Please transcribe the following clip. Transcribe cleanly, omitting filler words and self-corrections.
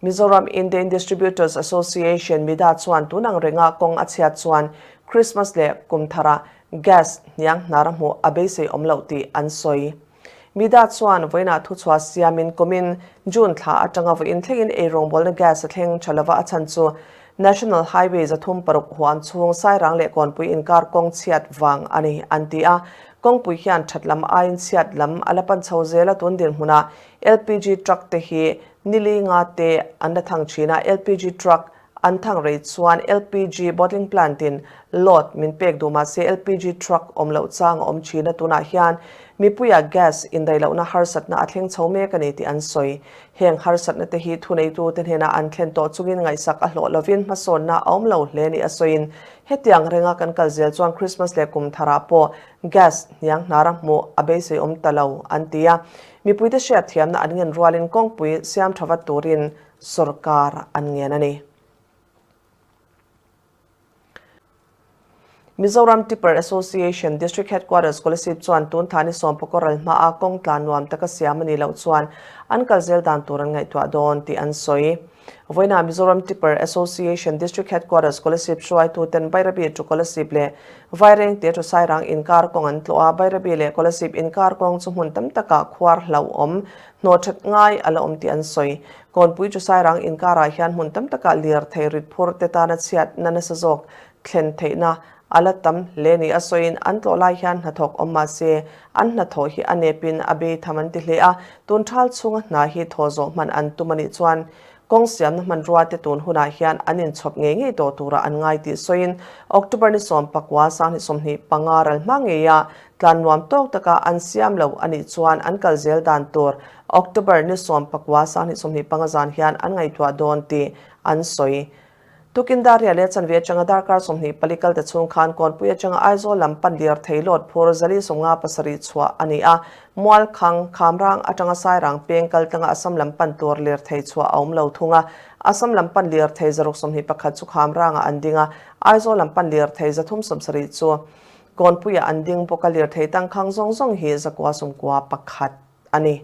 Mizoram Indian Distributors Association, MIDA, chuan tun ang renga kawng a chhiat chuan Christmas leh kum tharah gas hniang hnar a hmuh a beisei awm loh tih an sawi. MIDA chuan vawiinah thuchhuah siamin kumin June thla atanga vawiin thlengin eirawngbawlna gas a thleng tha lova a chhan chu National Highway 36 huam chhung Sairang leh Kawnpui inkar kawng chhiat vang a ni an ti a. Kawngpui hian that lam aiin chhiat lam a la pan chho zel a tun dinhmunah LPG truck te hi Nili nga te an la thang thin a, LPG truck an thang rei chuan LPG bottling plant in load min pek duh mahse LPG truck awm loh chang a awm thin a, tunah hian mipuia gas indaih lohna harsatna a thleng chho mek a ni tih an sawi. Heng harsatna te hi thuneitu te hnenah an thlen tawh chungin ngaihsak a hlawh lovin hmasawnna a awm lo hle ni a sawiin hetiang renga kan kal zel chuan Christmas leh kum tharah pawh gas hniang hnara hmuh a beisei awm ta lo an ti a. Mipuite hriatthiamna an ngen rualin kawngpui siam tha vat turin sorkar an ngen a ni. Mizoram Tipper Association District Headquarters Kolasib chuan tun thani sawmpakaw ral hmaa kawng tlan nuam taka siam a nih loh chuan an kal zel dan tur an ngaihtuah dawn tih an sawi. Vawiinah Mizoram Tipper Association District Headquarters Kolasib hruaituten Bairabi to Kolasib leh Vairengte to Sairang inkar kawng an tlawh a, Bairabi leh Kolasib inkar kawng chu hmun tam takah khuar hlauhawm hnawh that ngai a la awm tih an sawi. Kawnpui to Sairang inkarah hian hmun tam takah lirthei ritphur te tana chhiatna nasa zawk thlen theihna A la tam hle ni a sawiin an tlawh lai hian hnathawk awm mah se an hnathawh hi a nepin a bei tham an ti hle a, tun thal chhunga hna hi thaw zawh hman an tum a nih chuan kawng siamna hmanrua te tun hunah hian an inchhawp ngei ngei tawh turah an ngai tih sawiin October ni 19 2025 ral hma ngeia tlan nuam tawk taka an siam lo a nih chuan an kal zel dan tur October ni 19 2025 zan hian an ngaihtuah dawn tih an sawi. Tukin Daria leh chanve atanga darkar 24 kal te chhung khan Kawnpui atanga Aizawl lam pan lir thei lawt phur zali 57 chhuah a ni a, Mualkhang, Khamrang atanga Sairang peng kal tlanga Assam lam pan tur lir thei chhuah a awm lo thung a, Assam lam pan lir thei 121 chu Khamrangah an ding a, Aizawl lam pan lir thei 370 chu Kawnpuiah an ding bawk a, lir thei tangkhang zawng zawng hi 991 a ni.